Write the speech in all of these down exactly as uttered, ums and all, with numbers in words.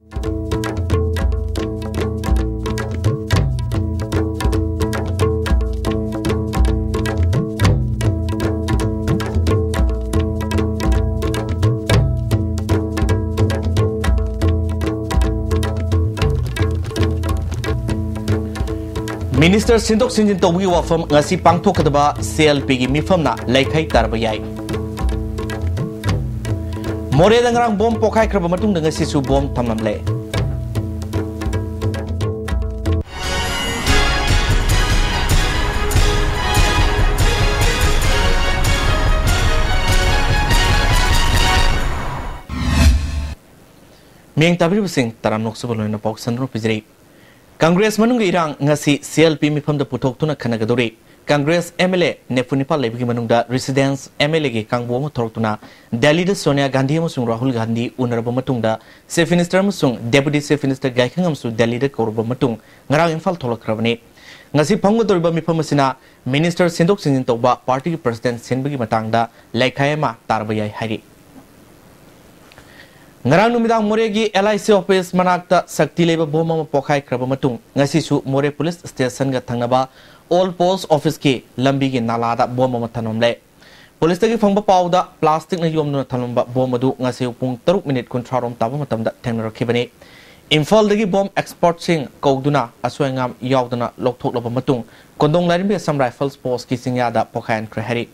Minister ꯁꯤꯟꯗꯣꯛ ꯁꯤꯟꯖꯤꯟ ꯇꯧꯕꯒꯤ ꯋꯥꯐꯝ ꯉꯁꯤ ꯄꯥꯡꯊꯣꯛꯀꯗꯕ ꯁꯤ ꯑꯦꯜ ꯄꯤꯒꯤ ꯃꯤꯐꯝꯅ ꯂꯩꯈꯥꯏ ꯇꯥꯔꯕ ꯌꯥꯏ꯫ ꯃꯣꯔꯦꯗ ꯉꯔꯥꯡ ꯕꯣꯝ ꯄꯣꯈꯥꯏꯈ꯭ꯔꯕ ꯃꯇꯨꯡꯗ ꯉꯁꯤꯁꯨ ꯕꯣꯝ ꯊꯝꯂꯝꯂꯦ꯫ ꯃꯤꯌꯦꯡ ꯇꯥꯕꯤꯔꯤꯕꯁꯤꯡ ꯇꯔꯥꯝꯅ ꯑꯣꯛꯆꯕ ꯂꯣꯏꯅꯅ ꯄꯥꯎ ꯁꯟꯗꯣꯛꯅ ꯄꯤꯖꯔꯤ꯫ ꯀꯪꯒ꯭ꯔꯦꯁ ꯃꯅꯨꯡꯒꯤ ꯏꯔꯥꯡ ꯉꯁꯤ ꯁꯤ ꯑꯦꯜ ꯄꯤ ꯃꯤꯐꯝꯗ ꯄꯨꯊꯣꯛꯇꯨꯅ ꯈꯟꯅꯒꯗꯧꯔꯤ꯫ ꯀꯪꯒ꯭ꯔꯦꯁ ꯑꯦꯝ ꯑꯦꯜ ꯑꯦ ꯅꯤꯐꯨ ꯅꯤꯄꯥꯟ ꯂꯩꯕꯒꯤ ꯃꯅꯨꯡꯗ ꯔꯤꯁꯤꯗꯦꯟꯁ ꯑꯦꯝ ꯑꯦꯜ ꯑꯦꯒꯤ ꯀꯥꯡꯕꯨ ꯑꯃ ꯊꯣꯔꯛꯇꯨꯅ ꯗꯦꯜꯂꯤꯗ ꯁꯣꯅꯤꯌꯥ ꯒꯥꯟꯙꯤ ꯑꯃꯁꯨꯡ ꯔꯥꯍꯨꯜ ꯒꯥꯟꯙꯤ ꯎꯅꯔꯕ ꯃꯇꯨꯡꯗ ꯆꯤꯐ ꯃꯤꯅꯤꯁꯇꯔ ꯑꯃꯁꯨꯡ ꯗꯦꯄꯨꯇꯤ ꯆꯤꯐ ꯃꯤꯅꯤꯁꯇꯔ ꯒꯥꯏꯈꯪꯉꯝꯁꯨ ꯗꯦꯜꯂꯤꯗ ꯀꯧꯔꯕ ꯃꯇꯨꯡ ꯉꯔꯥꯡ ꯏꯝꯐꯥꯜ ꯊꯣꯛꯂꯛꯈ꯭ꯔꯕꯅꯤ꯫ ꯉꯁꯤ ꯐꯝꯒꯗꯧꯔꯤꯕ ꯃꯤꯐꯝ ꯑꯁꯤꯅ ꯃꯤꯅꯤꯁꯇꯔ ꯁꯤꯟꯗꯣꯛ ꯁꯤꯟꯖꯤꯟ ꯇꯧꯕ, ꯄꯥꯔꯇꯤꯒꯤ ꯄ꯭ꯔꯁꯤꯗꯦꯟꯠ ꯁꯤꯟꯕꯒꯤ ꯃꯇꯥꯡꯗ ꯂꯩꯈꯥꯏ ꯑꯃ ꯇꯥꯔꯕ ꯌꯥꯏ ꯍꯥꯏꯔꯤ꯫ ꯉꯔꯥꯡ ꯅꯨꯃꯤꯗꯥꯡ ꯃꯣꯔꯦꯒꯤ ꯑꯦꯜ ꯑꯥꯏ ꯁꯤ ꯑꯣꯐꯤꯁ ꯃꯅꯥꯛꯇ ꯁꯛꯇꯤ ꯂꯩꯕ ꯕꯣꯝ ꯑꯃ ꯄꯣꯈꯥꯏꯈ꯭ꯔꯕ ꯃꯇꯨꯡ, ꯉꯁꯤꯁꯨ ꯃꯣꯔꯦ ꯄꯨꯂꯤꯁ ꯁ꯭ꯇꯦꯁꯟꯒ ꯊꯪꯅꯕ ꯑꯣꯜ ꯄꯣꯁ ꯑꯣꯐꯤꯁꯀꯤ ꯂꯝꯕꯤꯒꯤ ꯅꯥꯂꯥꯗ ꯕꯣꯝ ꯑꯃ ꯊꯝꯂꯝꯂꯦ꯫ ꯄꯨꯂꯤꯁꯇꯒꯤ ꯐꯪꯕ ꯄꯥꯎꯗ, ꯄ꯭ꯂꯥꯁꯇꯤꯛꯅ ꯌꯣꯝꯗꯨꯅ ꯊꯝꯂꯝꯕ ꯕꯣꯝ ꯑꯗꯨ ꯉꯁꯤ ꯄꯨꯡ ꯇꯔꯨꯛ ꯃꯤꯅꯤꯠ ꯀꯨꯟꯊ꯭ꯔꯥ ꯔꯣꯝ ꯇꯥꯕ ꯃꯇꯝꯗ ꯊꯦꯡꯅꯔꯛꯈꯤꯕꯅꯤ꯫ ꯏꯝꯐꯥꯜꯗꯒꯤ ꯕꯣꯝ ꯑꯦꯛꯁꯄꯔꯠꯁꯤꯡ ꯀꯧꯗꯨꯅ ꯑꯁꯣꯏ ꯑꯉꯥꯝ ꯌꯥꯎꯗꯅ ꯂꯧꯊꯣꯛꯂꯕ ꯃꯇꯨꯡ, ꯀꯣꯟꯗꯣꯡ ꯂꯥꯏꯔꯦꯝꯕꯤ ꯑꯁꯥꯝ ꯔꯥꯏꯐꯜꯁ ꯄꯣꯁꯀꯤ ꯆꯤꯡꯌꯥꯗ ꯄꯣꯈꯥꯏꯍꯟꯈ꯭ꯔꯦ ꯍꯥꯏꯔꯤ꯫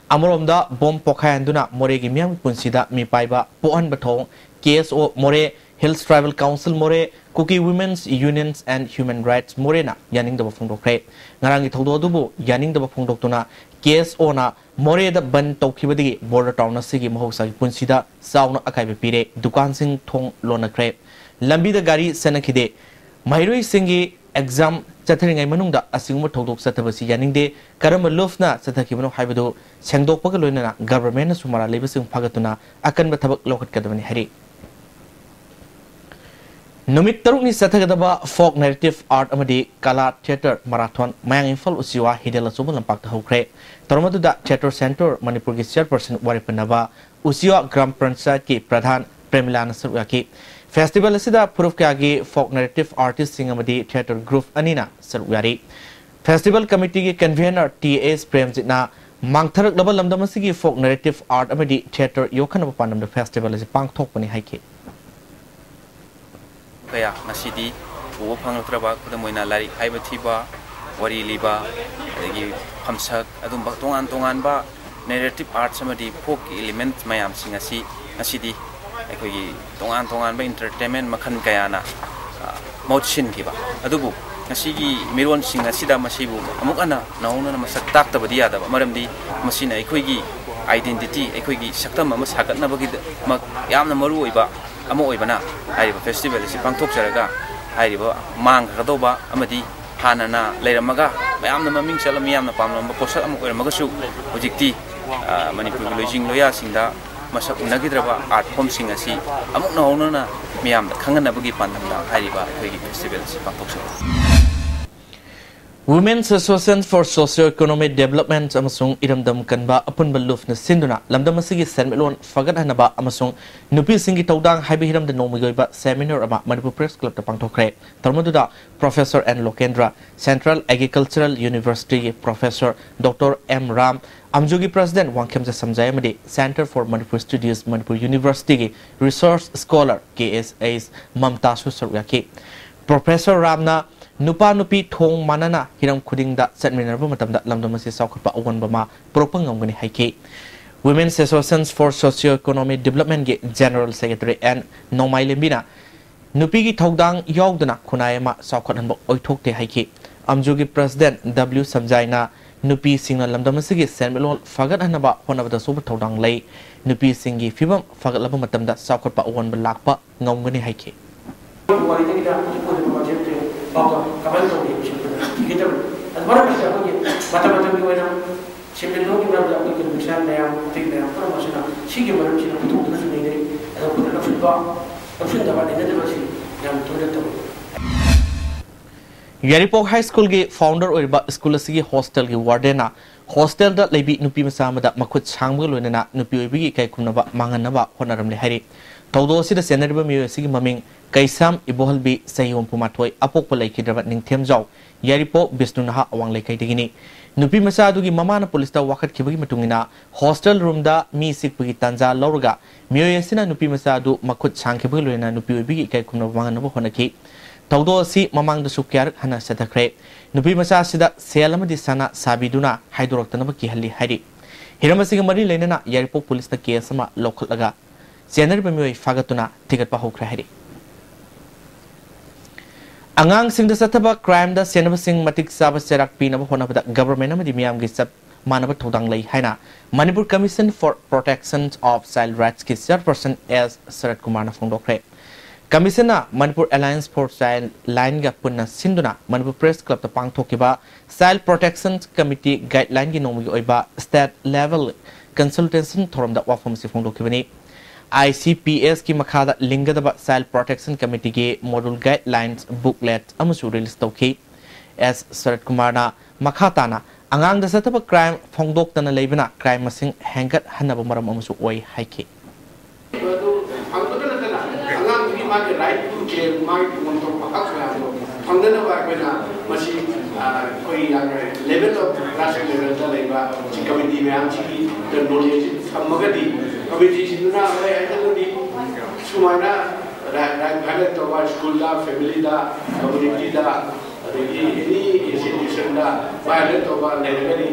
ꯑꯃꯔꯣꯝꯗ, ꯕꯣꯝ ꯄꯣꯈꯥꯏꯍꯟꯗꯨꯅ ꯃꯣꯔꯦꯒꯤ ꯃꯤꯌꯥꯝꯒꯤ ꯄꯨꯟꯁꯤꯗ ꯃꯤꯄꯥꯏꯕ ꯄꯣꯛꯍꯟꯕ ꯊꯧꯑꯣꯡ ꯀꯦ ꯑꯦꯁ ꯑꯣ ꯃꯣꯔꯦ, Hills Tribal Council ꯃꯣꯔꯦ, Kuki Women's Unions and Human Rights ꯃꯣꯔꯦꯅ ꯌꯥꯅꯤꯡꯗꯕ ꯐꯣꯡꯗꯣꯛꯈ꯭ꯔꯦ꯫ ꯉꯔꯥꯡꯒꯤ ꯊꯧꯗꯣꯛ ꯑꯗꯨꯕꯨ ꯌꯥꯅꯤꯡꯗꯕ ꯐꯣꯡꯗꯣꯛꯇꯨꯅ ꯀꯦ ꯑꯦꯁ ꯑꯣꯅ ꯃꯣꯔꯦꯗ ꯕꯟ ꯇꯧꯈꯤꯕꯗꯒꯤ ꯕꯣꯔꯗꯔ ꯇꯥꯎꯟ ꯑꯁꯤꯒꯤ ꯃꯍꯧꯁꯥꯒꯤ ꯄꯨꯟꯁꯤꯗ ꯆꯥꯎꯅ ꯑꯀꯥꯏꯕ ꯄꯤꯔꯦ꯫ ꯗꯨꯀꯥꯟꯁꯤꯡ ꯊꯣꯡ ꯂꯣꯟꯅꯈ꯭ꯔꯦ꯫ ꯂꯝꯕꯤꯗ ꯒꯥꯔꯤ ꯆꯦꯟꯅꯈꯤꯗꯦ꯫ ꯃꯍꯩꯔꯣꯏꯁꯤꯡꯒꯤ ꯑꯦꯛꯖꯥꯝ ꯆꯠꯊꯔꯤꯉꯩ ꯃꯅꯨꯡꯗ ꯑꯁꯤꯒꯨꯝꯕ ꯊꯧꯗꯣꯛ ꯆꯠꯊꯕꯁꯤ ꯌꯥꯅꯤꯡꯗꯦ꯫ ꯀꯔꯝꯕ ꯂꯨꯐꯅ ꯆꯠꯊꯈꯤꯕꯅꯣ ꯍꯥꯏꯕꯗꯨ ꯁꯦꯡꯗꯣꯛꯄꯒ ꯂꯣꯏꯅꯅ ꯒꯚꯔꯟꯃꯦꯟꯠꯅꯁꯨ ꯃꯔꯥꯜ ꯂꯩꯕꯁꯤꯡ ꯐꯥꯒꯠꯇꯨꯅ ꯑꯀꯟꯕ ꯊꯕꯛ ꯂꯧꯈꯠꯀꯗꯕꯅꯤ ꯍꯥꯏꯔꯤ꯫ ꯅꯨꯃꯤꯠ ꯇꯔꯨꯛꯅꯤ ꯆꯠꯊꯒꯗꯕ ꯐꯣꯛ ꯅꯦꯔꯦꯇꯤꯚ ꯑꯥꯔꯠ ꯑꯃꯗꯤ ꯀꯂꯥ ꯊꯤꯌꯦꯇꯔ ꯃꯔꯥꯊꯣꯟ ꯃꯌꯥꯡ ꯏꯝꯐꯥꯜ ꯎꯆꯤꯋꯥ ꯍꯤꯗꯦꯜ ꯑꯆꯧꯕ ꯂꯝꯄꯥꯛꯇ ꯍꯧꯈ꯭ꯔꯦ꯫ ꯊꯧꯔꯝ ꯑꯗꯨꯗ ꯊꯤꯌꯦꯇꯔ ꯁꯦꯟꯇꯔ ꯃꯅꯤꯄꯨꯔꯒꯤ ꯆꯤꯌꯔꯄꯔꯁꯟ ꯋꯥꯔꯦꯞ ꯄꯨꯟꯅꯕ ꯎꯆꯤꯋꯥ ꯒ꯭ꯔꯥꯝ ꯄꯟꯆꯥꯌꯠꯀꯤ ꯄ꯭ꯔꯙꯥꯟ ꯄ꯭ꯔꯦꯃꯤꯂꯥꯅ ꯁꯔꯨꯛ ꯌꯥꯈꯤ꯫ Festival ꯑꯁꯤꯗ ꯐꯨꯔꯨꯞ ꯀꯌꯥꯒꯤ folk narrative artistꯁꯤꯡ ꯑꯃꯗꯤ theatre group ꯑꯅꯤꯅ ꯁꯔꯨꯛ ꯌꯥꯔꯤ꯫ Festival committeeꯒꯤ convener ꯇꯤ ꯑꯦꯁ ꯄ꯭ꯔꯦꯝꯖꯤꯠꯅ ꯃꯥꯡꯊꯔꯛꯂꯕ ꯂꯝꯗꯝ ꯑꯁꯤꯒꯤ folk narrative art ꯑꯃꯗꯤ theatre ꯌꯣꯛꯈꯠꯅꯕ ꯄꯥꯟꯗꯝꯗ festival ꯑꯁꯤ ꯄꯥꯡꯊꯣꯛꯄꯅꯤ ꯍꯥꯏꯈꯤ꯫ ꯀꯌꯥ ꯉꯁꯤꯗꯤ ꯎꯕ ꯐꯪꯂꯛꯇ꯭ꯔꯕ, ꯈꯨꯗꯝ ꯑꯣꯏꯅ ꯂꯥꯏꯔꯤꯛ ꯍꯥꯏꯕ ꯊꯤꯕ, ꯋꯥꯔꯤ ꯂꯤꯕ, ꯑꯗꯒꯤ ꯐꯝꯁꯛ, ꯑꯗꯨꯝꯕ ꯇꯣꯉꯥꯟ ꯇꯣꯉꯥꯟꯕ narrative arts ꯑꯃꯗꯤ folkꯀꯤ element ꯃꯌꯥꯝꯁꯤꯡ ꯑꯁꯤ ꯉꯁꯤꯗꯤ ꯑꯩꯈꯣꯏꯒꯤ ꯇꯣꯉꯥꯟ ꯇꯣꯉꯥꯟꯕ entertainment ꯃꯈꯜ ꯀꯌꯥꯅ, ꯑ, ꯃꯍꯨꯠ ꯁꯤꯟꯈꯤꯕ꯫ ꯑꯗꯨꯕꯨ ꯉꯁꯤꯒꯤ ꯃꯤꯔꯣꯟꯁꯤꯡ ꯑꯁꯤꯗ ꯃꯁꯤꯕꯨ ꯑꯃꯨꯛ ꯍꯟꯅ ꯅꯧꯍꯧꯅꯅ ꯃꯁꯛ ꯇꯥꯛꯇꯕꯗꯤ ꯌꯥꯗꯕ, ꯃꯔꯝꯗꯤ ꯃꯁꯤꯅ ꯑꯩꯈꯣꯏꯒꯤ identity, ꯑꯩꯈꯣꯏꯒꯤ ꯁꯛꯇꯝ ꯑꯃ ꯁꯥꯒꯠꯅꯕꯒꯤꯗꯃꯛ ꯌꯥꯝꯅ ꯃꯔꯨ ꯑꯣꯏꯕ ꯑꯃ ꯑꯣꯏꯕꯅ, ꯍꯥꯏꯔꯤꯕ festival ꯑꯁꯤ ꯄꯥꯡꯊꯣꯛꯆꯔꯒ ꯍꯥꯏꯔꯤꯕ ꯃꯥꯡꯈ꯭ꯔꯒꯗꯧꯕ ꯑꯃꯗꯤ ꯍꯥꯟꯅꯅ ꯂꯩꯔꯝꯃꯒ ꯃꯌꯥꯝꯅ ꯃꯃꯤꯡ ꯆꯠꯂ ꯃꯤꯌꯥꯝꯅ ꯄꯥꯝꯂꯝꯕ ꯄꯣꯠꯁꯛ ꯑꯃ ꯑꯣꯏꯔꯝꯃꯒꯁꯨ, ꯍꯧꯖꯤꯛꯇꯤ, ꯑ, ꯃꯅꯤꯄꯨꯔꯒꯤ ꯂꯣꯏꯖꯤꯡ ꯂꯣꯌꯥꯁꯤꯡꯗ ꯃꯁꯛ ꯎꯅꯈꯤꯗ꯭ꯔꯕ art formꯁꯤꯡ ꯑꯁꯤ ꯑꯃꯨꯛ ꯅꯧꯍꯧꯅꯅ ꯃꯤꯌꯥꯝꯗ ꯈꯪꯍꯟꯅꯕꯒꯤ ꯄꯥꯟꯗꯝꯗ ꯍꯥꯏꯔꯤꯕ ꯑꯩꯈꯣꯏꯒꯤ festival ꯑꯁꯤ ꯄꯥꯡꯊꯣꯛꯆꯕꯅꯤ꯫ Women's Association for Socio-Economic Development ꯑꯃꯁꯨꯡ ꯏꯔꯝꯗꯝ ꯀꯟꯕ ꯑꯄꯨꯟꯕ ꯂꯨꯞꯅ ꯁꯤꯟꯗꯨꯅ ꯂꯝꯗꯝ ꯑꯁꯤꯒꯤ ꯁꯦꯟꯃꯤꯠꯂꯣꯟ ꯐꯒꯠꯍꯟꯅꯕ ꯑꯃꯁꯨꯡ ꯅꯨꯄꯤꯁꯤꯡꯒꯤ ꯊꯧꯗꯥꯡ ꯍꯥꯏꯕ ꯍꯤꯔꯝꯗ ꯅꯣꯡꯃꯒꯤ ꯑꯣꯏꯕ seminar ꯑꯃ ꯃꯅꯤꯄꯨꯔ Press Clubꯇ ꯄꯥꯡꯊꯣꯛꯈ꯭ꯔꯦ꯫ ꯊꯧꯔꯝ ꯑꯗꯨꯗ Professor N Lokendra, Central Agricultural Universityꯒꯤ Professor Doctor ꯑꯦꯝ ꯔꯥꯝ, ꯑꯝꯖꯨꯒꯤ President ꯋꯥꯡꯈꯦꯝꯆ ꯁꯝꯖꯥꯏ ꯑꯃꯗꯤ Centre for Manipur Studies, Manipur Universityꯒꯤ Research Scholar K S H ꯃꯝꯇꯥꯁꯨ ꯁꯔꯨꯛ ꯌꯥꯈꯤ꯫ Professor ꯔꯥꯝꯅ ꯅꯨꯄꯥ ꯅꯨꯄꯤ ꯊꯣꯡ ꯃꯥꯟꯅꯅ ꯍꯤꯔꯝ ꯈꯨꯗꯤꯡꯗ ꯆꯠꯃꯤꯟꯅꯔꯕ ꯃꯇꯝꯗ ꯂꯝꯗꯝ ꯑꯁꯤ ꯆꯥꯎꯈꯠꯄ ꯑꯑꯣꯟꯕ ꯑꯃ ꯄꯨꯔꯛꯄ ꯉꯝꯒꯅꯤ ꯍꯥꯏꯈꯤ꯫ Women's Association for Socio-Economic Developmentꯀꯤ General Secretary ꯑꯦꯟ ꯅꯣꯡꯃꯥꯏꯂꯦꯝꯕꯤꯅ ꯅꯨꯄꯤꯒꯤ ꯊꯧꯗꯥꯡ ꯌꯥꯎꯗꯅ ꯈꯨꯟꯅꯥꯏ ꯑꯃ ꯆꯥꯎꯈꯠꯍꯟꯕ ꯑꯣꯏꯊꯣꯛꯇꯦ ꯍꯥꯏꯈꯤ꯫ ꯑꯝꯖꯨꯒꯤ President ꯗꯕ꯭ꯂꯤꯎ ꯁꯝꯖꯥꯏꯅ ꯅꯨꯄꯤꯁꯤꯡꯅ ꯂꯝꯗꯝ ꯑꯁꯤꯒꯤ ꯁꯦꯟꯃꯤꯠꯂꯣꯟ ꯐꯒꯠꯍꯟꯅꯕ ꯍꯣꯠꯅꯕꯗ ꯑꯆꯧꯕ ꯊꯧꯗꯥꯡ ꯂꯩ꯫ ꯅꯨꯄꯤꯁꯤꯡꯒꯤ ꯐꯤꯕꯝ ꯐꯒꯠꯂꯕ ꯃꯇꯝꯗ ꯆꯥꯎꯈꯠꯄ ꯑꯑꯣꯟꯕ ꯂꯥꯛꯄ ꯉꯝꯒꯅꯤ ꯍꯥꯏꯈꯤ꯫ ꯋꯥꯔꯤꯗꯒꯤꯅ ꯍꯧꯖꯤꯛ ꯑꯣꯏꯔꯤꯕ ꯃꯥꯡꯖꯤꯜꯁꯦ ꯐꯥꯎꯕ ꯀꯃꯥꯏꯅ ꯇꯧꯒꯦ ꯍꯥꯏꯕꯁꯤ ꯑꯩꯈꯣꯏꯅ ꯊꯤꯒꯗꯕꯅꯤ꯫ ꯑꯗꯨ ꯃꯔꯝ ꯑꯁꯤꯅ ꯑꯩꯈꯣꯏꯒꯤ ꯃꯇꯝ ꯃꯇꯝꯒꯤ ꯑꯣꯏꯅ ꯁꯦꯟꯃꯤꯠꯂꯣꯟꯒꯤ ꯃꯔꯝꯗ ꯑꯩꯈꯣꯏꯒꯤ ꯃꯤꯁꯥꯏꯜ ꯃꯌꯥꯝ, ꯑꯇꯩ ꯃꯌꯥꯝ ꯄꯨꯝꯅꯃꯛ ꯑꯁꯤꯅ ꯁꯤꯒꯤ ꯃꯔꯝꯁꯤꯅ ꯄꯨꯊꯣꯛꯇꯨꯅꯁꯨ ꯅꯩꯅꯩ꯫ ꯑꯗꯣ ꯑꯩꯈꯣꯏꯅ ꯂꯧꯁꯤꯟꯕ, ꯂꯧꯁꯤꯟꯗꯕ, ꯅꯩꯅꯗꯕ ꯑꯁꯤ ꯌꯥꯝ ꯇꯣꯏꯅ ꯇꯧꯏ꯫ ꯌꯥꯏꯔꯤꯄꯣꯛ High Schoolꯒꯤ founder ꯑꯣꯏꯔꯤꯕ school ꯑꯁꯤꯒꯤ hostelꯒꯤ wardenꯅ hostelꯗ ꯂꯩꯕꯤ ꯅꯨꯄꯤ ꯃꯆꯥ ꯑꯃꯗ ꯃꯈꯨꯠ ꯁꯥꯡꯕꯒ ꯂꯣꯏꯅꯅ ꯅꯨꯄꯤ ꯑꯣꯏꯕꯒꯤ ꯏꯀꯥꯏ ꯈꯨꯝꯅꯕ ꯃꯥꯡꯍꯟꯅꯕ ꯍꯣꯠꯅꯔꯝꯂꯦ ꯍꯥꯏꯔꯤ꯫ ꯊꯧꯗꯣꯛ ꯑꯁꯤꯗ ꯆꯦꯟꯅꯔꯤꯕ ꯃꯤꯑꯣꯏ ꯑꯁꯤꯒꯤ ꯃꯃꯤꯡ ꯀꯩꯁꯥꯝ ꯏꯕꯣꯍꯜꯕꯤ, ꯆꯍꯤ ꯍꯨꯝꯐꯨ ꯃꯥꯊꯣꯏ, ꯑꯄꯣꯛꯄ ꯂꯩꯈꯤꯗ꯭ꯔꯕ ꯅꯤꯡꯊꯦꯝꯖꯥꯎ ꯌꯥꯏꯔꯤꯄꯣꯛ ꯕꯤꯁꯅꯨ ꯅꯍꯥ ꯑꯋꯥꯡ ꯂꯩꯀꯩꯗꯒꯤꯅꯤ꯫ ꯅꯨꯄꯤ ꯃꯆꯥ ꯑꯗꯨꯒꯤ ꯃꯃꯥꯅ ꯄꯨꯂꯤꯁꯇ ꯋꯥꯀꯠꯈꯤꯕꯒꯤ ꯃꯇꯨꯡ ꯏꯟꯅ, ꯍꯣꯁꯇꯦꯜ ꯔꯨꯝꯗ ꯃꯤ ꯆꯤꯛꯄꯒꯤ ꯇꯥꯟꯖꯥ ꯂꯧꯔꯒ ꯃꯤꯑꯣꯏ ꯑꯁꯤꯅ ꯅꯨꯄꯤ ꯃꯆꯥ ꯑꯗꯨ ꯃꯈꯨꯠ ꯁꯥꯡꯈꯤꯕꯒ ꯂꯣꯏꯅꯅ ꯅꯨꯄꯤ ꯑꯣꯏꯕꯤꯒꯤ ꯏꯀꯥꯏ ꯈꯨꯝꯅꯕ ꯃꯥꯡꯍꯟꯅꯕ ꯍꯣꯠꯅꯈꯤ꯫ ꯊꯧꯗꯣꯛ ꯑꯁꯤ ꯃꯃꯥꯡꯗꯁꯨ ꯀꯌꯥꯔꯛ ꯍꯟꯅ ꯆꯠꯊꯈ꯭ꯔꯦ꯫ ꯅꯨꯄꯤ ꯃꯆꯥ ꯑꯁꯤꯗ ꯁꯦꯜ ꯑꯃꯗꯤ ꯁꯅꯥ ꯁꯥꯕꯤꯗꯨꯅ ꯍꯥꯏꯗꯣꯔꯛꯇꯅꯕ ꯀꯤꯍꯜꯂꯤ ꯍꯥꯏꯔꯤ꯫ ꯍꯤꯔꯝ ꯑꯁꯤꯒ ꯃꯔꯤ ꯂꯩꯅꯅ ꯌꯥꯏꯔꯤꯄꯣꯛ ꯄꯨꯂꯤꯁꯅ ꯀꯦꯁ ꯑꯃ ꯂꯧꯈꯠꯂꯒ ꯆꯦꯟꯅꯔꯤꯕ ꯃꯤꯑꯣꯏ ꯐꯥꯒꯠꯇꯨꯅ ꯊꯤꯒꯠꯄ ꯍꯧꯈ꯭ꯔꯦ ꯍꯥꯏꯔꯤ꯫ ꯑꯉꯥꯡꯁꯤꯡꯗ ꯆꯠꯊꯕ ꯀ꯭ꯔꯥꯏꯝꯗ ꯁꯦꯟꯅꯕꯁꯤꯡ ꯃꯇꯤꯛ ꯆꯥꯕ ꯆꯩꯔꯥꯛ ꯄꯤꯅꯕ ꯍꯣꯠꯅꯕꯗ ꯒꯚꯔꯟꯃꯦꯟꯠ ꯑꯃꯗꯤ ꯃꯤꯌꯥꯝꯒꯤ ꯆꯞ ꯃꯥꯟꯅꯕ ꯊꯧꯗꯥꯡ ꯂꯩ ꯍꯥꯏꯅ Manipur Commission for Protection of Child Rightsꯀꯤ ꯆꯤꯌꯔꯄꯔꯁꯟ ꯑꯦꯁ ꯁꯔꯠ ꯀꯨꯃꯥꯔꯅ ꯐꯣꯡꯗꯣꯛꯈ꯭ꯔꯦ꯫ ꯀꯃꯤꯁꯟꯅ Manipur Alliance for Child Lineꯒ ꯄꯨꯟꯅ ꯁꯤꯟꯗꯨꯅ ꯃꯅꯤꯄꯨꯔ ꯄ꯭ꯔꯦꯁ ꯀ꯭ꯂꯕꯇ ꯄꯥꯡꯊꯣꯛꯈꯤꯕ Child Protection Committee Guidelineꯒꯤ ꯅꯣꯡꯃꯒꯤ ꯑꯣꯏꯕ state level consultation ꯊꯧꯔꯝꯗ ꯋꯥꯐꯝ ꯑꯁꯤ ꯐꯣꯡꯗꯣꯛꯈꯤꯕꯅꯤ꯫ ꯑꯥꯏ ꯁꯤ ꯄꯤ ꯑꯦꯁꯀꯤ ꯃꯈꯥꯗ ꯂꯤꯡꯒꯗꯕ Child Protection Committeeꯒꯤ module guidelines booklet ꯑꯃꯁꯨ ꯔꯤꯂꯤꯖ ꯇꯧꯈꯤ꯫ ꯑꯦꯁ ꯁꯔꯠ ꯀꯨꯃꯥꯔꯅ ꯃꯈꯥ ꯇꯥꯅ ꯑꯉꯥꯡꯗ ꯆꯠꯊꯕ ꯀ꯭ꯔꯥꯏꯝ ꯐꯣꯡꯗꯣꯛꯇꯅ ꯂꯩꯕꯅ ꯀ꯭ꯔꯥꯏꯝ ꯃꯁꯤꯡ ꯍꯦꯟꯒꯠꯍꯟꯅꯕ ꯃꯔꯝ ꯑꯃꯁꯨ ꯑꯣꯏ ꯍꯥꯏꯈꯤ꯫ ꯑꯗꯨ ꯐꯪꯕꯇ ꯅꯠꯇꯅ ꯑꯉꯥꯡꯗꯨꯒꯤ ꯃꯥꯒꯤ right to claim, ꯃꯥꯒꯤ ꯐꯪꯐꯝ ꯊꯣꯛꯄ ꯍꯛ ꯃꯌꯥꯝꯗꯣ ꯐꯪꯅꯅꯕ ꯑꯩꯈꯣꯏꯅ ꯃꯁꯤ, ꯑ, ꯑꯩꯈꯣꯏ ꯌꯥꯝꯅ level of grassroots levelꯗ ꯂꯩꯕ ꯁꯤ committee ꯃꯌꯥꯝꯁꯤꯒꯤ knowledge ꯊꯝꯃꯒꯗꯤ committeeꯁꯤꯡꯗꯨꯅ ꯍꯣꯏ ꯍꯥꯏꯔꯒꯗꯤ ꯁꯨꯃꯥꯏꯅ right, right violate ꯇꯧꯕ schoolꯗ, familyꯗ, communityꯗ, ꯑꯗꯒꯤ any institutionꯗ violate ꯇꯧꯕ ꯂꯩꯔꯒꯗꯤ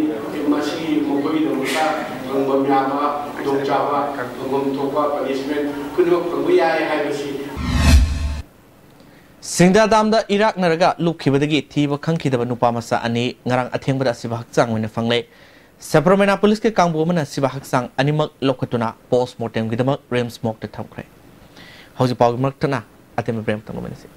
ꯃꯁꯤ ꯃꯈꯣꯏꯒꯤꯗꯃꯛꯇ ꯐꯪꯐꯝ ꯌꯥꯕ ꯈꯨꯗꯣꯡꯆꯥꯕ, ꯐꯪꯐꯝ ꯊꯣꯛꯄ punishment ꯈꯨꯗꯤꯡꯃꯛ ꯐꯪꯕ ꯌꯥꯏ ꯍꯥꯏꯕꯁꯤ꯫ ꯁꯤꯡꯗꯥ ꯗꯥꯝꯗ ꯏꯔꯥꯛꯅꯔꯒ ꯂꯨꯞꯈꯤꯕꯗꯒꯤ ꯊꯤꯕ ꯈꯪꯈꯤꯗꯕ ꯅꯨꯄꯥ ꯃꯆꯥ ꯑꯅꯤ ꯉꯔꯥꯡ ꯑꯊꯦꯡꯕꯗ ꯑꯁꯤꯕ ꯍꯛꯆꯥꯡ ꯑꯣꯏꯅ ꯐꯪꯂꯦ꯫ ꯁꯕꯔꯃꯦꯅꯥ ꯄꯨꯂꯤꯁꯀꯤ ꯀꯥꯡꯕꯨ ꯑꯃꯅ ꯑꯁꯤꯕ ꯍꯛꯆꯥꯡ ꯑꯅꯤꯃꯛ ꯂꯧꯈꯠꯇꯨꯅ post mortemꯒꯤꯗꯃꯛ ꯔꯤꯝꯁ morgueꯗ ꯊꯝꯈ꯭ꯔꯦ꯫ ꯍꯧꯖꯤꯛ ꯄꯥꯎꯒꯤ ꯃꯔꯛꯇꯅ ꯑꯇꯦꯟꯕ break ꯑꯃꯇꯪ ꯂꯧꯃꯤꯟꯅꯁꯤ꯫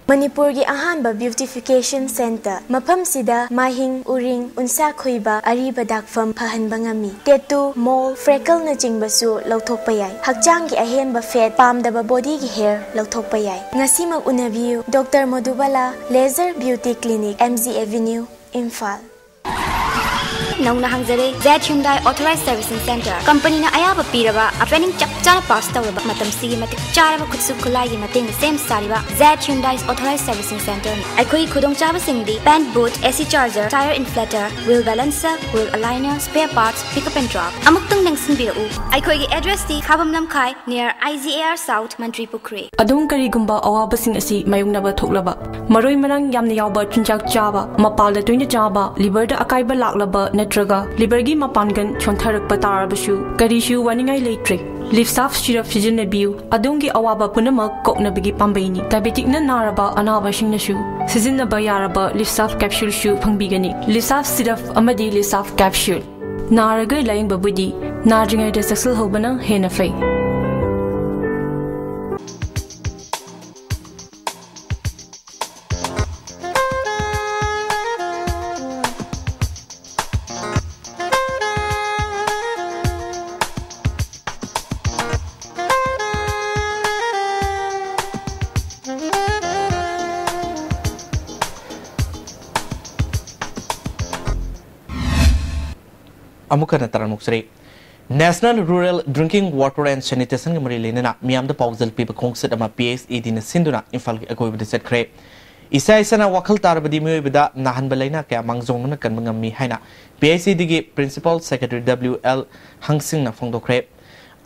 ꯃꯅꯤꯄꯨꯔꯒꯤ ꯑꯍꯥꯟꯕ beautification centre, ꯃꯐꯝꯁꯤꯗ ꯃꯥꯍꯤꯡ, ꯎꯔꯤꯡ, ꯎꯟꯁꯥ ꯈꯣꯏꯕ, ꯑꯔꯤꯕ ꯗꯥꯛꯐꯝ ꯐꯍꯟꯕ ꯉꯝꯃꯤ꯫ Tattoo, mole, freckleꯅꯆꯤꯡꯕꯁꯨ ꯂꯧꯊꯣꯛꯄ ꯌꯥꯏ꯫ ꯍꯛꯆꯥꯡꯒꯤ ꯑꯍꯦꯟꯕ fat, ꯄꯥꯝꯗꯕ bodyꯒꯤ hair ꯂꯧꯊꯣꯛꯄ ꯌꯥꯏ꯫ ꯉꯁꯤꯃꯛ ꯎꯅꯕꯤꯌꯨ꯫ Doctor Madhubala, Laser Beauty Clinic, M G Avenue, Imphal. ꯅꯧꯅ ꯍꯥꯡꯖꯔꯦ Z Hyundai authorised servicing centre. ꯀꯝꯄꯅꯤꯅ ꯑꯌꯥꯕ ꯄꯤꯔꯕ ꯇ꯭ꯔꯦꯅꯤꯡ ꯆꯞ ꯆꯥꯅ ꯄꯥꯁ ꯇꯧꯔꯕ ꯃꯇꯝꯁꯤꯒꯤ ꯃꯇꯤꯛ ꯆꯥꯔꯕ ꯈꯨꯠꯁꯨ ꯈꯨꯠꯂꯥꯏꯒꯤ ꯃꯇꯦꯡꯅ ꯁꯦꯝ ꯁꯥꯔꯤꯕ ꯖꯦꯠ ꯍ꯭ꯌꯨꯟꯗꯥꯏ ꯑꯣꯊꯣꯔꯥꯏꯖ ꯁꯔꯚꯤꯁꯤꯡ ꯁꯦꯟꯇꯔꯅꯤ꯫ ꯑꯩꯈꯣꯏꯒꯤ ꯈꯨꯗꯣꯡꯆꯥꯕꯁꯤꯡꯗꯤ paint booth, A C charger, tyre inflator, wheel balancer, wheel aligner, spare parts, pick up and drop. ꯑꯃꯨꯛꯇꯪ ꯅꯤꯡꯁꯤꯡꯕꯤꯔꯛꯎ, ꯑꯩꯈꯣꯏꯒꯤ ꯑꯦꯗ꯭ꯔꯦꯁꯇꯤ ꯈꯥꯕꯝ ꯂꯝꯈꯥꯏ, near I G A R South, ꯃꯟꯇ꯭ꯔꯤ ꯄꯨꯈ꯭ꯔꯤ꯫ ꯑꯗꯣꯝ ꯀꯔꯤꯒꯨꯝꯕ ꯑꯋꯥꯕꯁꯤꯡ ꯑꯁꯤ ꯃꯥꯌꯣꯛꯅꯕ ꯊꯣꯛꯂꯕ, ꯃꯔꯣꯏ ꯃꯔꯥꯡ ꯌꯥꯝꯅ ꯌꯥꯎꯕ ꯆꯤꯟꯖꯥꯛ ꯆꯥꯕ, ꯃꯄꯥꯜꯗ ꯇꯣꯏꯅ ꯆꯥꯕ, ꯂꯤꯚꯔꯗ ꯑꯀꯥꯏꯕ ꯂꯥꯛꯂꯕ ꯅꯠꯇ꯭ꯔꯒ ꯂꯤꯚꯔꯒꯤ ꯃꯄꯥꯡꯒꯜ ꯁꯣꯟꯊꯔꯛꯄ ꯇꯥꯔꯕꯁꯨ ꯀꯔꯤꯁꯨ ꯋꯥꯅꯤꯡꯉꯥꯏ ꯂꯩꯇ꯭ꯔꯦ꯫ ꯂꯤꯞꯁꯥꯐ ꯁꯤꯔꯞ ꯁꯤꯖꯤꯟꯅꯕꯤꯌꯨ, ꯑꯗꯣꯝꯒꯤ ꯑꯋꯥꯕ ꯄꯨꯝꯅꯃꯛ ꯀꯣꯛꯅꯕꯒꯤ ꯄꯥꯝꯕꯩꯅꯤ꯫ ꯗꯥꯏꯕꯦꯇꯤꯛꯅ ꯅꯥꯔꯕ ꯑꯅꯥꯕꯁꯤꯡꯅꯁꯨ ꯁꯤꯖꯤꯟꯅꯕ ꯌꯥꯔꯕ ꯂꯤꯞꯁꯥꯐ ꯀꯦꯞꯁꯨꯜꯁꯨ ꯐꯪꯕꯤꯒꯅꯤ꯫ ꯂꯤꯞꯁꯥꯐ ꯁꯤꯔꯞ ꯑꯃꯗꯤ ꯂꯤꯞꯁꯥꯐ ꯀꯦꯞꯁꯨꯜ꯫ ꯅꯥꯔꯒ ꯂꯥꯌꯦꯡꯕꯕꯨꯗꯤ ꯅꯥꯗ꯭ꯔꯤꯉꯩꯗ ꯆꯦꯛꯁꯤꯜꯍꯧꯕꯅ ꯍꯦꯟꯅ ꯐꯩ꯫ ꯑꯃꯨꯛ ꯍꯟꯅ ꯇꯔꯥꯃꯨꯛ ꯆꯔꯤ꯫ National Rural Drinking Water and Sanitationꯒ ꯃꯔꯤ ꯂꯩꯅꯅ ꯃꯤꯌꯥꯝꯗ ꯄꯥꯎꯖꯦꯜ ꯄꯤꯕ ꯈꯣꯡꯆꯠ ꯑꯃ P H E Dꯅ ꯁꯤꯟꯗꯨꯅ ꯏꯝꯐꯥꯜꯒꯤ ꯑꯀꯣꯏꯕꯗ ꯆꯠꯈ꯭ꯔꯦ꯫ ꯏꯁꯥ ꯏꯁꯥꯅ ꯋꯥꯈꯜ ꯇꯥꯔꯕꯗꯤ ꯃꯤꯑꯣꯏꯕꯗ ꯅꯥꯍꯟꯕ ꯂꯥꯏꯅꯥ ꯀꯌꯥ ꯃꯥꯡꯖꯧꯅꯅ ꯀꯟꯕ ꯉꯝꯃꯤ ꯍꯥꯏꯅ P H E Dꯒꯤ Principal Secretary W L ꯍꯪꯁꯤꯡꯅ ꯐꯣꯡꯗꯣꯛꯈ꯭ꯔꯦ꯫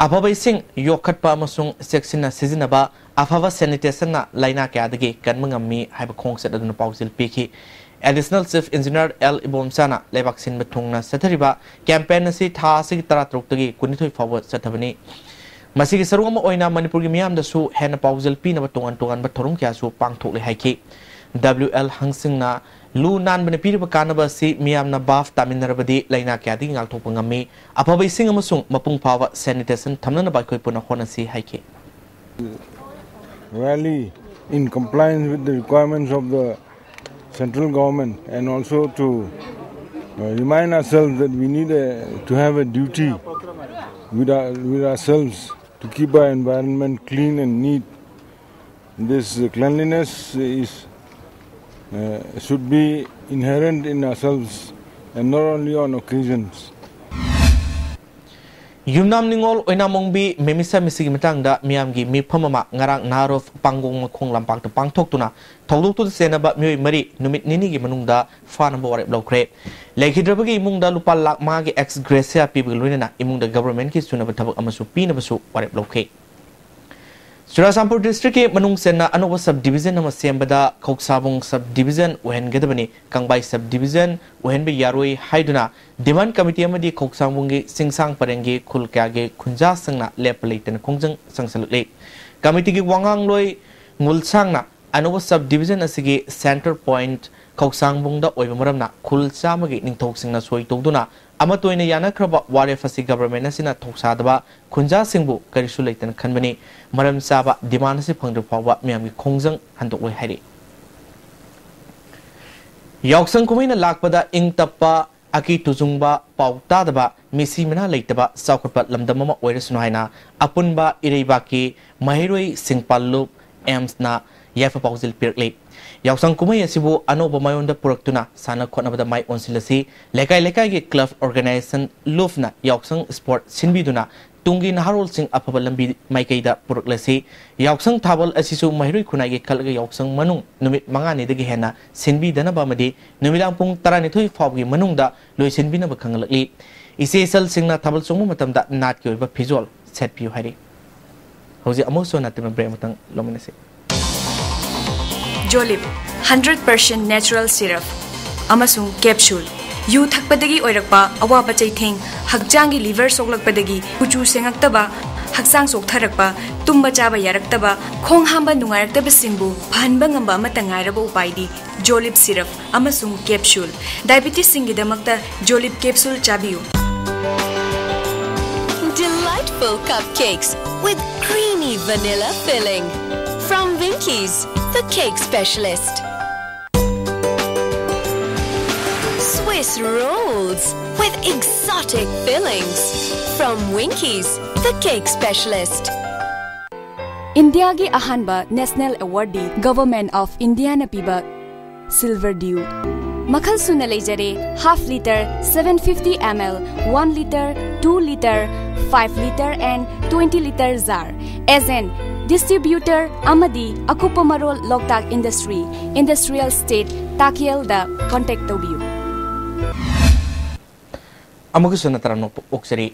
ꯑꯐꯕ ꯏꯁꯤꯡ ꯌꯣꯛꯈꯠꯄ ꯑꯃꯁꯨꯡ ꯆꯦꯛꯁꯤꯟꯅ ꯁꯤꯖꯤꯟꯅꯕ, ꯑꯐꯕ sanitationꯅ ꯂꯥꯏꯅꯥ ꯀꯌꯥꯗꯒꯤ ꯀꯟꯕ ꯉꯝꯃꯤ ꯍꯥꯏꯕ ꯈꯣꯡꯆꯠ ꯑꯗꯨꯅ ꯄꯥꯎꯖꯦꯜ ꯄꯤꯈꯤ꯫ Additional Chief Engineer L ꯏꯕꯣꯝꯆꯥꯅ ꯂꯩꯕꯥꯛ ꯁꯤꯟꯕ ꯊꯨꯡꯅ ꯆꯠꯊꯔꯤꯕ campaign ꯑꯁꯤ ꯊꯥ ꯑꯁꯤꯒꯤ ꯇꯔꯥꯇꯔꯨꯛꯇꯒꯤ ꯀꯨꯟꯅꯤꯊꯣꯏ ꯐꯥꯎꯕ ꯆꯠꯊꯕꯅꯤ꯫ ꯃꯁꯤꯒꯤ ꯁꯔꯨꯛ ꯑꯃ ꯑꯣꯏꯅ ꯃꯅꯤꯄꯨꯔꯒꯤ ꯃꯤꯌꯥꯝꯗꯁꯨ ꯍꯦꯟꯅ ꯄꯥꯎꯖꯦꯜ ꯄꯤꯅꯕ ꯇꯣꯉꯥꯟ ꯇꯣꯉꯥꯟꯕ ꯊꯧꯔꯝ ꯀꯌꯥꯁꯨ ꯄꯥꯡꯊꯣꯛꯂꯦ ꯍꯥꯏꯈꯤ꯫ W L ꯍꯪꯁꯤꯡꯅ ꯂꯨ ꯅꯥꯟꯕꯅ ꯄꯤꯔꯤꯕ ꯀꯥꯟꯅꯕ ꯑꯁꯤ ꯃꯤꯌꯥꯝꯅ ꯚꯥꯞ ꯇꯥꯃꯤꯟꯅꯔꯕꯗꯤ ꯂꯥꯏꯅꯥ ꯀꯌꯥꯗꯒꯤ ꯉꯥꯛꯊꯣꯛꯄ ꯉꯝꯃꯤ꯫ ꯑꯐꯕ ꯏꯁꯤꯡ ꯑꯃꯁꯨꯡ ꯃꯄꯨꯡ ꯐꯥꯕ sanitation ꯊꯝꯅꯅꯕ ꯑꯩꯈꯣꯏ ꯄꯨꯟꯅ ꯍꯣꯠꯅꯁꯤ ꯍꯥꯏꯈꯤ꯫ Rally in compliance with the requirements of the central government, and also to uh, remind ourselves that we need a, to have a duty with, our, with ourselves to keep our environment clean and neat. This uh, cleanliness is, uh, should be inherent in ourselves and not only on occasions. ꯌꯨꯝꯅꯥꯝ ꯅꯤꯉꯣꯜ ꯑꯣꯏꯅꯥꯝ ꯑꯣꯡꯕꯤ ꯃꯦꯃꯤꯁꯥ ꯃꯤꯁꯤꯒꯤ ꯃꯇꯥꯡꯗ ꯃꯤꯌꯥꯝꯒꯤ ꯃꯤꯐꯝ ꯑꯃ ꯉꯔꯥꯡ ꯅꯥꯔꯣꯐ ꯄꯥꯡꯒꯣꯡ ꯃꯈꯣꯡ ꯂꯝꯄꯥꯛꯇ ꯄꯥꯡꯊꯣꯛꯇꯨꯅ ꯊꯧꯗꯣꯛꯇꯨꯗ ꯆꯦꯟꯅꯕ ꯃꯤꯑꯣꯏ ꯃꯔꯤ ꯅꯨꯃꯤꯠ ꯅꯤꯅꯤꯒꯤ ꯃꯅꯨꯡꯗ ꯐꯥꯅꯕ ꯋꯥꯔꯦꯞ ꯂꯧꯈ꯭ꯔꯦ꯫ ꯂꯩꯈꯤꯗ꯭ꯔꯕꯒꯤ ꯏꯃꯨꯡꯗ ꯂꯨꯄꯥ ꯂꯥꯈ ꯃꯉꯥꯒꯤ ꯑꯦꯛꯁ ꯒ꯭ꯔꯦꯁꯤꯌꯥ ꯄꯤꯕꯒ ꯂꯣꯏꯅꯅ ꯏꯃꯨꯡꯗ ꯒꯕꯔꯃꯦꯟꯠꯀꯤ ꯁꯨꯅꯕ ꯊꯕꯛ ꯑꯃꯁꯨ ꯄꯤꯅꯕꯁꯨ ꯋꯥꯔꯦꯞ ꯂꯧꯈꯤ꯫ ꯆꯨꯔꯥꯆꯥꯟꯄꯨꯔ ꯗꯤꯁꯇ꯭ꯔꯤꯛꯀꯤ ꯃꯅꯨꯡ ꯆꯟꯅ ꯑꯅꯧꯕ ꯁꯕ ꯗꯤꯕꯤꯖꯟ ꯑꯃ ꯁꯦꯝꯕꯗ ꯈꯧꯁꯥꯕꯨꯡ ꯁꯕ ꯗꯤꯕꯤꯖꯟ ꯑꯣꯏꯍꯟꯒꯗꯕꯅꯤ, ꯀꯪꯕꯥꯏ ꯁꯕ ꯗꯤꯕꯤꯖꯟ ꯑꯣꯏꯍꯟꯕ ꯌꯥꯔꯣꯏ ꯍꯥꯏꯗꯨꯅ ꯗꯤꯃꯥꯟ ꯀꯃꯤꯇꯤ ꯑꯃꯗꯤ ꯈꯧꯁꯥꯡꯕꯨꯡꯒꯤ ꯆꯤꯡꯁꯥꯡ ꯄꯔꯦꯡꯒꯤ ꯈꯨꯜ ꯀꯌꯥꯒꯤ ꯈꯨꯟꯖꯥꯁꯤꯡꯅ ꯂꯦꯞꯄ ꯂꯩꯇꯅ ꯈꯣꯡꯖꯪ ꯆꯪꯁꯤꯜꯂꯛꯂꯤ꯫ ꯀꯃꯤꯇꯤꯒꯤ ꯋꯥꯉꯥꯡꯂꯣꯏ ꯉꯨꯜꯁꯥꯡꯅ ꯑꯅꯧꯕ ꯁꯕ ꯗꯤꯕꯤꯖꯟ ꯑꯁꯤꯒꯤ ꯁꯦꯟꯇꯔ ꯄꯣꯏꯟꯠ ꯈꯧꯁꯥꯡꯕꯨꯡꯗ ꯑꯣꯏꯕ ꯃꯔꯝꯅ ꯈꯨꯜ ꯆꯥꯝꯃꯒꯤ ꯅꯤꯡꯊꯧꯁꯤꯡꯅ ꯁꯣꯏ ꯇꯧꯗꯨꯅ ꯑꯃꯠꯇ ꯑꯣꯏꯅ ꯌꯥꯅꯈ꯭ꯔꯕ ꯋꯥꯔꯦꯞ ꯑꯁꯤ ꯒꯕꯔꯃꯦꯟꯠ ꯑꯁꯤꯅ ꯊꯧꯁꯥꯗꯕ ꯈꯨꯟꯖꯥꯁꯤꯡꯕꯨ ꯀꯔꯤꯁꯨ ꯂꯩꯇꯅ ꯈꯟꯕꯅꯤ꯫ ꯃꯔꯝ ꯆꯥꯕ ꯗꯤꯃꯥꯟ ꯑꯁꯤ ꯐꯪꯗ꯭ꯔꯤ ꯐꯥꯎꯕ ꯃꯤꯌꯥꯝꯒꯤ ꯈꯣꯡꯖꯪ ꯍꯟꯗꯣꯛꯂꯣꯏ ꯍꯥꯏꯔꯤ꯫ ꯌꯥꯎꯁꯪ ꯀꯨꯝꯍꯩꯅ ꯂꯥꯛꯄꯗ ꯏꯪ ꯇꯞꯄ, ꯑꯀꯤ ꯇꯨꯖꯨꯡꯕ, ꯄꯥꯎ ꯇꯥꯗꯕ, ꯃꯤꯁꯤ ꯃꯤꯅꯥ ꯂꯩꯇꯕ ꯆꯥꯎꯈꯠꯄ ꯂꯝꯗꯝ ꯑꯃ ꯑꯣꯏꯔꯁꯅꯨ ꯍꯥꯏꯅ ꯑꯄꯨꯟꯕ ꯏꯔꯩꯕꯥꯛꯀꯤ ꯃꯍꯩꯔꯣꯏ ꯁꯤꯡꯄꯥꯜꯂꯨꯞ ꯑꯦꯝꯁꯅ ꯌꯥꯏꯐ ꯄꯥꯎꯖꯦꯜ ꯄꯤꯔꯛꯂꯤ꯫ ꯌꯥꯎꯁꯪ ꯀꯨꯝꯍꯩ ꯑꯁꯤꯕꯨ ꯑꯅꯧꯕ ꯃꯥꯏꯑꯣꯟꯗ ꯄꯨꯔꯛꯇꯨꯅ ꯁꯥꯟꯅ ꯈꯣꯠꯅꯕꯗ ꯃꯥꯏ ꯑꯣꯟꯁꯤꯜꯂꯁꯤ꯫ ꯂꯩꯀꯥꯏ ꯂꯩꯀꯥꯏꯒꯤ ꯀ꯭ꯂꯕ ꯑꯣꯔꯒꯅꯥꯏꯖꯦꯁꯟ ꯂꯨꯞꯅ ꯌꯥꯎꯁꯪ ꯁ꯭ꯄꯣꯔꯠ ꯁꯤꯟꯕꯤꯗꯨꯅ ꯇꯨꯡꯒꯤ ꯅꯍꯥꯔꯣꯜꯁꯤꯡ ꯑꯐꯕ ꯂꯝꯕꯤ ꯃꯥꯏꯀꯩꯗ ꯄꯨꯔꯛꯂꯁꯤ꯫ ꯌꯥꯎꯁꯪ ꯊꯥꯕꯜ ꯑꯁꯤꯁꯨ ꯃꯍꯩꯔꯣꯏ ꯈꯨꯟꯅꯥꯏꯒꯤ ꯈꯜꯂꯒ ꯌꯥꯎꯁꯪ ꯃꯅꯨꯡ ꯅꯨꯃꯤꯠ ꯃꯉꯥꯅꯤꯗꯒꯤ ꯍꯦꯟꯅ ꯁꯤꯟꯕꯤꯗꯅꯕ ꯑꯃꯗꯤ ꯅꯨꯃꯤꯗꯥꯡ ꯄꯨꯡ ꯇꯔꯥꯅꯤꯊꯣꯏ ꯐꯥꯎꯕꯒꯤ ꯃꯅꯨꯡꯗ ꯂꯣꯏꯁꯤꯟꯕꯤꯅꯕ ꯈꯪꯍꯜꯂꯛꯂꯤ꯫ ꯏꯆꯦ ꯏꯆꯜꯁꯤꯡꯅ ꯊꯥꯕꯜ ꯆꯣꯡꯕ ꯃꯇꯝꯗ ꯅꯥꯠꯀꯤ ꯑꯣꯏꯕ ꯐꯤꯖꯣꯜ ꯁꯦꯠꯄꯤꯌꯨ ꯍꯥꯏꯔꯤ꯫ ꯍꯧꯖꯤꯛ ꯑꯃꯨꯛ ꯁꯣꯟꯅ ꯇꯤꯝ ꯕ꯭ꯔꯦꯛ ꯑꯃꯇꯪ ꯂꯧꯃꯤꯟꯅꯁꯤ꯫ ꯖꯣꯂꯤꯞ ꯍꯟꯗ꯭ꯔꯦꯠ ꯄꯥꯔꯁꯦꯟ ꯅꯦꯆꯔꯦꯜ ꯁꯤꯔꯞ ꯑꯃꯁꯨꯡ ꯀꯦꯞꯁꯨꯜ꯫ ꯌꯨ ꯊꯛꯄꯗꯒꯤ ꯑꯣꯏꯔꯛꯄ ꯑꯋꯥꯕ ꯆꯩꯊꯦꯡ, ꯍꯛꯆꯥꯡꯒꯤ ꯂꯤꯚꯔ ꯁꯣꯛꯂꯛꯄꯗꯒꯤ ꯀꯨꯆꯨ ꯁꯦꯡꯉꯛꯇꯕ, ꯍꯛꯆꯥꯡ ꯆꯣꯛꯊꯔꯛꯄ, ꯇꯨꯝꯕ ꯆꯥꯕ ꯌꯥꯔꯛꯇꯕ, ꯈꯣꯡ ꯍꯥꯝꯕ ꯅꯨꯡꯉꯥꯏꯔꯛꯇꯕꯁꯤꯡꯕꯨ ꯐꯍꯟꯕ ꯉꯝꯕ ꯑꯃꯠꯇ ꯉꯥꯏꯔꯕ ꯎꯄꯥꯏꯗꯤ ꯖꯣꯂꯤꯞ ꯁꯤꯔꯞ ꯑꯃꯁꯨꯡ ꯀꯦꯞꯁꯨꯜ꯫ ꯗꯥꯏꯕꯤꯇꯤꯁꯁꯤꯡꯒꯤꯗꯃꯛꯇ ꯖꯣꯂꯤꯞ ꯀꯦꯞꯁꯨꯜ ꯆꯥꯕꯤꯌꯨ꯫ Delightful cupcakes with creamy vanilla filling. From Winkies, the cake specialist. Swiss rolls with exotic fillings. From Winkies, the cake specialist. ꯏꯟꯗꯤꯌꯥꯒꯤ ꯑꯍꯥꯟꯕ ꯅꯦꯁꯅꯦꯜ ꯑꯦꯋꯥꯔꯗꯤ ꯒꯚꯔꯟꯃꯦꯟꯠ ꯑꯣꯐ ꯏꯟꯗꯤꯌꯥꯅ ꯄꯤꯕ ꯁꯤꯜꯚꯔ ꯗ꯭ꯌꯨ꯫ ꯃꯈꯜ ꯁꯨꯅ ꯂꯩꯖꯔꯦ, half litre, seven fifty ml, one litre, two litre, five litre and twenty litre jar꯫ Agent, distributor ꯑꯃꯗꯤ ꯑꯀꯨꯞꯄ ꯃꯔꯣꯜ ꯂꯣꯛꯇꯥꯛ industry, industrial state, ꯇꯥꯀꯦꯜꯗ contact ꯇꯧꯕꯤꯌꯨ꯫ ꯑꯃꯨꯛꯀꯁꯨ ꯅꯠꯇ꯭ꯔ ꯅꯣꯛꯄ ꯑꯣꯛꯆꯔꯤ꯫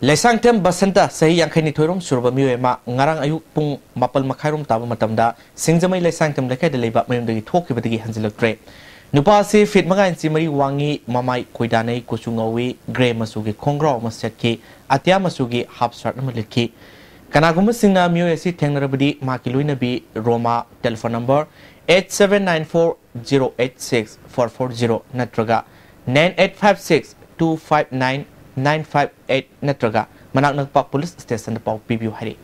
ꯂꯩꯁꯥꯡꯊꯦꯝ ꯕꯁꯟꯇ, ꯆꯍꯤ ꯌꯥꯡꯈꯩꯅꯤꯊꯣꯏꯔꯣꯝ ꯁꯨꯔꯕ ꯃꯤꯑꯣꯏ ꯑꯃ, ꯉꯔꯥꯡ ꯑꯌꯨꯛ ꯄꯨꯡ ꯃꯥꯄꯜ ꯃꯈꯥꯏꯔꯣꯝ ꯇꯥꯕ ꯃꯇꯝꯗ ꯁꯤꯡꯖꯃꯩ ꯂꯩꯁꯥꯡꯊꯦꯝ ꯂꯩꯀꯥꯏꯗ ꯂꯩꯕ ꯃꯌꯨꯝꯗꯒꯤ ꯊꯣꯛꯈꯤꯕꯗꯒꯤ ꯍꯟꯖꯤꯜꯂꯛꯇ꯭ꯔꯦ꯫ ꯅꯨꯄꯥ ꯑꯁꯤ ꯐꯤꯠ ꯃꯉꯥ ꯏꯟꯆꯤ ꯃꯔꯤ ꯋꯥꯡꯉꯤ, ꯃꯃꯥꯏ ꯈꯣꯏꯗꯥꯅꯩ, ꯀꯨꯆꯨ ꯉꯧꯏ, ꯒ꯭ꯔꯦ ꯃꯆꯨꯒꯤ ꯈꯣꯡꯒ꯭ꯔꯥꯎ ꯑꯃ ꯁꯦꯠꯈꯤ, ꯑꯇꯤꯌꯥ ꯃꯆꯨꯒꯤ ꯍꯥꯞ ꯁꯔꯠ ꯑꯃ ꯂꯤꯠꯈꯤ꯫ ꯀꯅꯥꯒꯨꯝꯕꯁꯤꯡꯅ ꯃꯤꯑꯣꯏ ꯑꯁꯤ ꯊꯦꯡꯅꯔꯕꯗꯤ ꯃꯍꯥꯛꯀꯤ ꯂꯣꯏꯅꯕꯤ Roma, telephone number eight seven nine four zero eight six four four zero ꯅꯠꯇ꯭ꯔꯒ nine eight five six two five nine nine five eight ꯅꯠꯇ꯭ꯔꯒ ꯃꯅꯥꯛ ꯅꯛꯄ ꯄꯨꯂꯤꯁ ꯁ꯭ꯇꯦꯁꯟꯗ ꯄꯥꯎ ꯄꯤꯕꯤꯌꯨ ꯍꯥꯏꯔꯤ꯫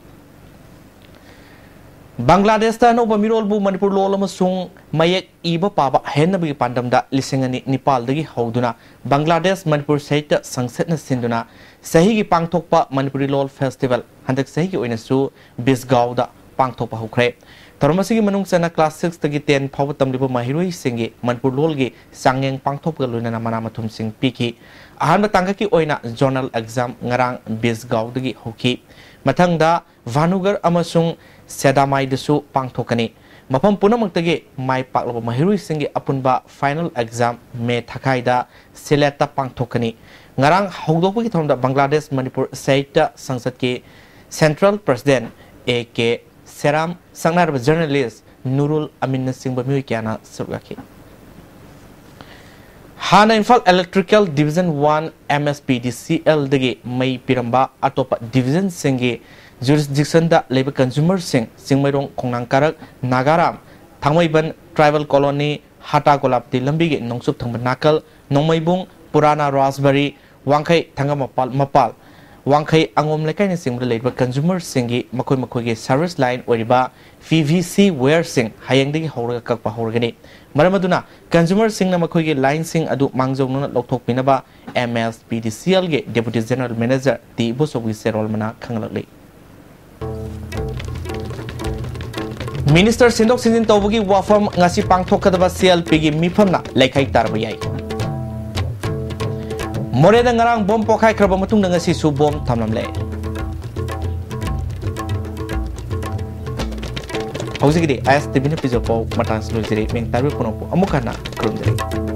ꯕꯪꯒ꯭ꯂꯥꯗꯦꯁꯇ ꯑꯅꯧꯕ ꯃꯤꯔꯣꯜꯕꯨ ꯃꯅꯤꯄꯨꯔ ꯂꯣꯜ ꯑꯃꯁꯨꯡ ꯃꯌꯦꯛ ꯏꯕ ꯄꯥꯕ ꯍꯩꯍꯟꯅꯕꯒꯤ ꯄꯥꯟꯗꯝꯗ ꯂꯤꯁꯤꯡ ꯑꯅꯤ ꯅꯤꯄꯥꯜꯗꯒꯤ ꯍꯧꯗꯨꯅ ꯕꯪꯒ꯭ꯂꯥꯗꯦꯁ ꯃꯅꯤꯄꯨꯔ ꯁꯥꯍꯤꯇ꯭ꯌ ꯁꯪꯁꯠꯅ ꯁꯤꯟꯗꯨꯅ ꯆꯍꯤꯒꯤ ꯄꯥꯡꯊꯣꯛꯄ ꯃꯅꯤꯄꯨꯔꯤ ꯂꯣꯜ ꯐꯦꯁꯇꯤꯚꯦꯜ ꯍꯟꯗꯛ ꯆꯍꯤꯒꯤ ꯑꯣꯏꯅꯁꯨ ꯕꯤꯁꯒꯥꯎꯗ ꯄꯥꯡꯊꯣꯛꯄ ꯍꯧꯈ꯭ꯔꯦ꯫ ꯊꯧꯔꯝ ꯑꯁꯤꯒꯤ ꯃꯅꯨꯡ ꯆꯟꯅ class six ꯇꯒꯤ ten ꯐꯥꯎꯕ ꯇꯝꯂꯤꯕ ꯃꯍꯩꯔꯣꯏꯁꯤꯡꯒꯤ ꯃꯅꯤꯄꯨꯔ ꯂꯣꯜꯒꯤ ꯆꯥꯡꯌꯦꯡ ꯄꯥꯡꯊꯣꯛꯄꯒ ꯂꯣꯏꯅꯅ ꯃꯅꯥ ꯃꯊꯨꯝꯁꯤꯡ ꯄꯤꯈꯤ꯫ ꯑꯍꯥꯟꯕ ꯇꯥꯡꯀꯛꯀꯤ ꯑꯣꯏꯅ ꯖꯣꯅꯦꯜ ꯑꯦꯛꯖꯥꯝ ꯉꯔꯥꯡ ꯕꯤꯁꯒꯥꯎꯗꯒꯤ ꯍꯧꯈꯤ꯫ ꯃꯊꯪꯗ ꯚꯥꯅꯨꯒꯔ ꯑꯃꯁꯨꯡ ꯁꯦꯗꯥꯃꯥꯏꯗꯁꯨ ꯄꯥꯡꯊꯣꯛꯀꯅꯤ꯫ ꯃꯐꯝ ꯄꯨꯝꯅꯃꯛꯇꯒꯤ ꯃꯥꯏ ꯄꯥꯛꯂꯕ ꯃꯍꯩꯔꯣꯏꯁꯤꯡꯒꯤ ꯑꯄꯨꯟꯕ ꯐꯥꯏꯅꯦꯜ ꯑꯦꯛꯖꯥꯝ ꯃꯦ ꯊꯥꯈꯥꯏꯗ ꯁꯤꯂꯦꯠꯇ ꯄꯥꯡꯊꯣꯛꯀꯅꯤ꯫ ꯉꯔꯥꯡ ꯍꯧꯗꯣꯛꯄꯒꯤ ꯊꯧꯔꯝꯗ ꯕꯪꯒ꯭ꯂꯥꯗꯦꯁ ꯃꯅꯤꯄꯨꯔ ꯁꯥꯍꯤꯇ꯭ꯌ ꯁꯪꯁꯠꯀꯤ central president A K Sheram, ꯁꯛꯅꯥꯏꯔꯕ ꯖꯔꯅꯦꯂꯤꯁ ꯅꯨꯔꯨꯜ ꯑꯃꯤꯟꯅꯆꯤꯡꯕ ꯃꯤꯑꯣꯏ ꯀꯌꯥꯅ ꯁꯔꯨꯛ ꯌꯥꯈꯤ꯫ ꯍꯥꯟꯅ Imphal electrical division one M S P D C ꯑꯦꯜꯗꯒꯤ ꯃꯩ ꯄꯤꯔꯝꯕ ꯑꯇꯣꯞꯄ ꯗꯤꯕꯤꯖꯟꯁꯤꯡꯒꯤ ꯖꯨꯔꯤꯁꯗꯤꯛꯁꯟꯗ ꯂꯩꯕ ꯀꯟꯖꯨꯃꯔꯁꯤꯡ, ꯆꯤꯡꯃꯩꯔꯣꯡ, ꯈꯣꯡꯅꯥꯡ ꯀꯥꯔꯛ, ꯅꯥꯒꯥꯔꯥꯝ, ꯊꯥꯡꯃꯩꯕꯟ, ꯇ꯭ꯔꯥꯏꯕꯦꯜ ꯀꯣꯂꯣꯅꯤ, ꯍꯥꯇꯥ ꯒꯣꯂꯥꯞꯇꯤ ꯂꯝꯕꯤꯒꯤ ꯅꯣꯡꯆꯨꯞ ꯊꯪꯕ ꯅꯥꯀꯜ, ꯅꯣꯡꯃꯩꯕꯨꯡ, ꯄꯨꯔꯥꯅꯥ ꯔꯥꯖꯕꯥꯔꯤ, ꯋꯥꯡꯈꯩ, ꯊꯥꯡꯒ ꯃꯄꯥꯜ, ꯃꯄꯥꯜ, ꯋꯥꯡꯈꯩ, ꯑꯉꯣꯝ ꯂꯩꯀꯥꯏꯅꯆꯤꯡꯕꯗ ꯂꯩꯔꯤꯕ ꯀꯟꯖꯨꯃꯔꯁꯤꯡꯒꯤ ꯃꯈꯣꯏ ꯃꯈꯣꯏꯒꯤ ꯁꯔꯚꯤꯁ ꯂꯥꯏꯟ ꯑꯣꯏꯔꯤꯕ ꯄꯤ ꯚꯤ ꯁꯤ ꯋꯦꯌꯔꯁꯤꯡ ꯍꯌꯦꯡꯗꯒꯤ ꯍꯧꯔꯒ ꯀꯛꯄ ꯍꯧꯔꯒꯅꯤ꯫ ꯃꯔꯝ ꯑꯗꯨꯅ ꯀꯟꯖꯨꯃꯔꯁꯤꯡꯅ ꯃꯈꯣꯏꯒꯤ ꯂꯥꯏꯟꯁꯤꯡ ꯑꯗꯨ ꯃꯥꯡꯖꯧꯅꯅ ꯂꯧꯊꯣꯛꯄꯤꯅꯕ ꯑꯦꯝ ꯑꯦꯁ ꯄꯤ ꯗꯤ ꯁꯤ ꯑꯦꯜꯒꯤ ꯗꯦꯄꯨꯇꯤ ꯖꯦꯅꯔꯦꯜ ꯃꯦꯅꯦꯖꯔ ꯇꯤ ꯏꯕꯣꯆꯧꯒꯤ ꯆꯦꯔꯣꯜ ꯃꯅꯥ ꯈꯪꯍꯜꯂꯛꯂꯤ꯫ ꯃꯤꯅꯤꯁꯇꯔ ꯁꯤꯟꯗꯣꯛ ꯁꯤꯟꯖꯤꯟ ꯇꯧꯕꯒꯤ ꯋꯥꯐꯝ ꯉꯁꯤ ꯄꯥꯡꯊꯣꯛꯀꯗꯕ ꯁꯤ ꯑꯦꯜ ꯄꯤꯒꯤ ꯃꯤꯐꯝꯅ ꯂꯩꯈꯥꯏ ꯇꯥꯔꯕ ꯌꯥꯏ꯫ ꯃꯣꯔꯦꯗ ꯉꯔꯥꯡ ꯕꯣꯝ ꯄꯣꯈꯥꯏꯈ꯭ꯔꯕ ꯃꯇꯨꯡꯗ ꯉꯁꯤꯁꯨ ꯕꯣꯝ ꯊꯝꯂꯝꯂꯦ꯫ ꯍꯧꯖꯤꯛꯀꯤꯗꯤ ꯑꯥꯏ ꯑꯦꯁ ꯇꯤ ꯚꯤꯅ ꯄꯤꯖꯕ ꯄꯥꯎ ꯃꯇꯥꯡꯁꯤ ꯂꯣꯏꯖꯔꯦ꯫ ꯃꯤꯡ ꯇꯥꯕꯤꯕ ꯄꯨꯝꯅꯃꯛꯄꯨ ꯑꯃꯨꯛ ꯍꯟꯅ ꯈꯨꯔꯨꯝꯖꯔꯤ꯫